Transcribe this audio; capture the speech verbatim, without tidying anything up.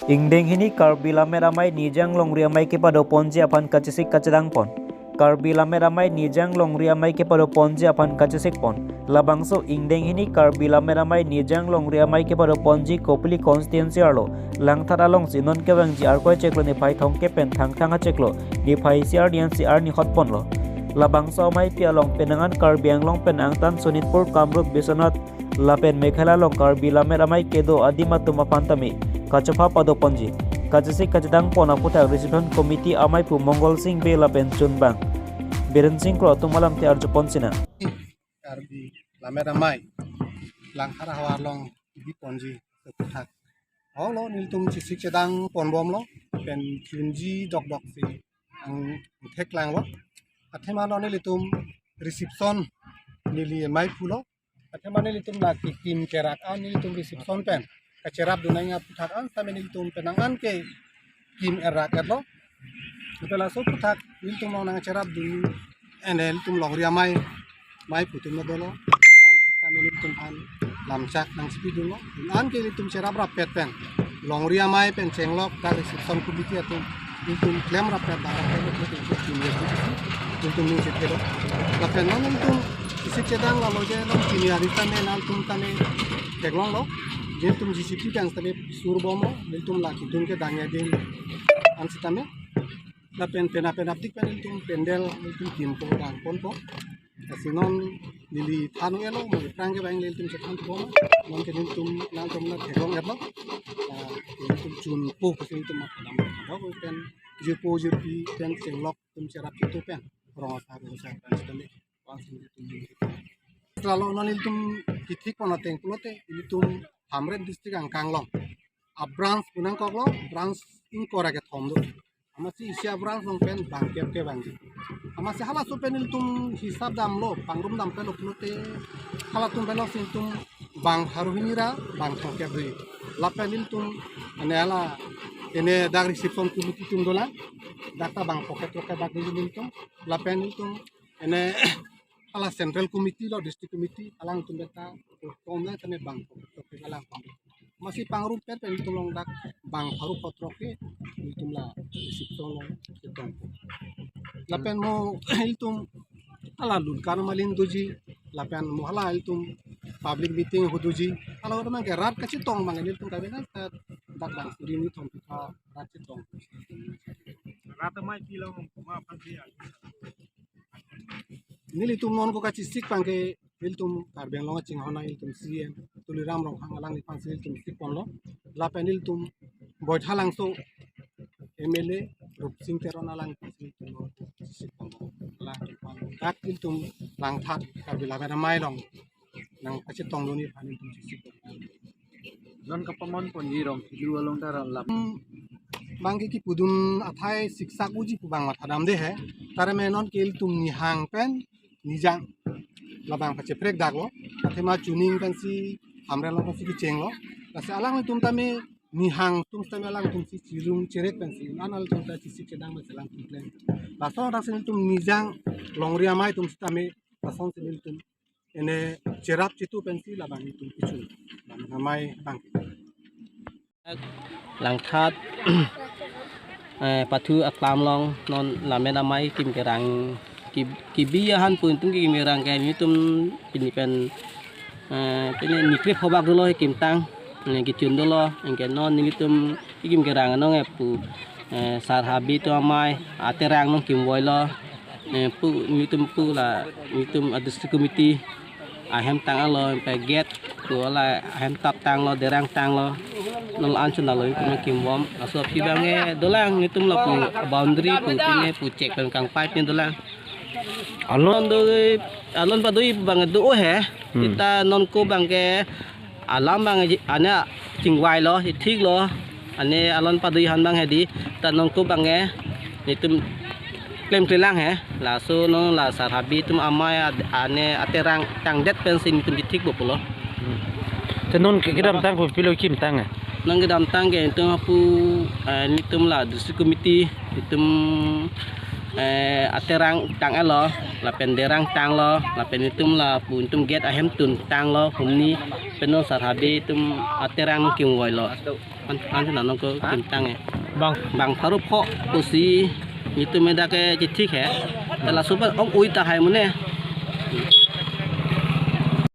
Ingdeng hini Karbi Lammet Amei Nijang Longri Amei kepadoponji aphan kachesik kachedangpon. Karbi Lammet Amei Nijang Longri Amei kepadoponji aphan kachesikpon. Labangso ingdeng hini Karbi Lammet Amei Nijang Longri Amei kepadoponji Kopili constituency arlo Langthat alongsi non kevangji Arkoi chiklo niphai thomkep pen Thangthang achiklo niphai isi arni ansi arni hotponlo. Labangso ameipi along penang an Karbi Anglong pen angtan Sonitpur, Kamrup, Biswanath lapen Meghalaya along Karbi Lammet Amei kedo adim atum aphan tame kachepha padoponji, kachesik kachedangpon aphuthak reception committee ameiphu Mongol Sing Bey lapen chunbang Biren Sing Kro atum alamthe arjupon sinang. Karbi Lammet Amei Langthat ahavar along kebiponji aphuthak, holo nelitum chesik chedangponbomlo, pen chunji dokdoksi angtheklanglo. Athema lo nelitum reception neli ameiphulo. Athema nelitum la kekim kerak an nelitum reception pen kacherapdun nangji aphuthak an sitame nelitum penang an kekim erak etlo. Lapen laso aphuthak nelitum along nangcherapdun, ene nelitum Longri Amei, ameiphu atum dolo. Alang sitame nelitum aphan lamchak nangchipidunlo. Dun an ke nelitum cheraprap pet pen Longri Amei pen chenglok dak reception committee atum nelitum klemrap pet dak rapet lo, nelitum nelitum ning chethelo. Lapen non nelitum chesik chedang lalo je non chini ari tame nangtum tame theklonglo. Nelitum J C B pen sitame surbomlo, nelitum la kedun kedang adim an sitame. Lapen penap penapdik pen nelitum pandal nelitum kimpo dangponpo. Lasi non neli than-elo, mo aphrang ke bang nelitum chethanpo. Non ke nelitum nangtum na theklong etlo. Ah, nelitum chunpo ke nelitum mat adam adam pen jirpo jirpi pen chenglok atum cherap chitu pen rong asar rong asar pen sitame. Lalo non nelitum kethikpon ateng pulote nelitum Hamren district angkang along a-branch pu nangkoklo, branch ingkoi ra kethom do. Amatsi isi a-branch along pen bangkep kevangji. Amatsi halaso pen nelitum hisap damlo, pangrum dam pelo pulote halatum pelo si nelitum bang pharo hini ra bang thomkep do. Lapen nelitum ene hala ene dak reception committee atum dolang, dak ta bang phokep thomkep bak do nelitum. Lapen nelitum ene hala central committee lo, district committee, alangtum beta kom na tame bang phokep thomkep alang kom. Amatsi pangrum pet pen nelitum along dak bang pharo photrok ke nelitum la reception along chetong. Lapen mo nelitum hala Lunkan Malin doji, lapen mo hala nelitum public meeting ahut doji. Hala abang ke rat kachetong abang nelitum kave na, dak bang suri ni thom pita rat chetong. Rat amei pilong ma aphan dia. Nelitum non ko kachesik abang ke nelitum Karbi Anglong kachinghon nelitum C E M Tuliram Ronghang alangliphan si nelitum chesik ponlo. Lapen nelitum Boithalangso M L A Rupsing Teron alangliphan si nelitum chesik ponlo. Alangliphan dak nelitum Langthat Karbi Lammet Amei along nangpachetongdunji aphan nelitum chesik ponlo. Non kapamonponji rong kilu along ta ram lap. Hmm, abang ke kipudun athai siksak uji pu abang mathadamde he. Tare me non ke nelitum Nihang pen Nijang labang pacheprek daklo. Athema chuning pensi Hamren along pensi kechenglo. Lasi alanglitum tame Nihang atum sitame alangtum si chirung cherek pensi an alangtum ta chesik chedang pensi alangtum klem. Laso adak si nelitum Nijang Longri Amei atum sitame lason si nelitum ene cherap chitu pensi labang nelitum kichun. Lammet Amei abang. Langthat, eh, pathu aklam along non Lammet Amei kim kerang ki, kibi ahan pu nelitum kim kerang ke nelitum pini pen, eh, pini nikre phobak dolo kimtang, eh, kichun dolo, anke non nelitum kim kerang anong e pu, eh, Sar Habi atum amei aterang nong kimvoilo, eh, pu nelitum pu la nelitum a district committee ahem tang alo, pe gate pu la ahem tap tanglo, derang tanglo. Non la-an chun alo nelitum kimbom. Laso aphi abang ke dolang nelitum lapu boundary pu pine pu check pen kangpai pine dolang. Alon do, alon padoi abang do he. Hmm. Seta non ko abang ke alam abang ane chingvailo, thiklo. Ane alon padoi ahan abang hedi, ta non ko abang ke nelitum klemklelang he. Laso non la Sar Habi atum amei ad-, ane aterang tangdet pensi nelitum chethik bo pulo. Hmm. Te non ke kedamtang kopilo kimtang he? Non kedamtang ke nelitum apu, eh, nelitum la district committee, nelitum eh, aterang tang-etlo, lapen derang tanglo, lapen itum lapu itum gate ahemtun tanglo, humni pen non sar habe itum aterang nangkimvoilo. An, an nang nangkokimtang e. Bang. Bang pharo pho pusi itum dak ke chithik he. Te laso pen ong-ui tahai mune.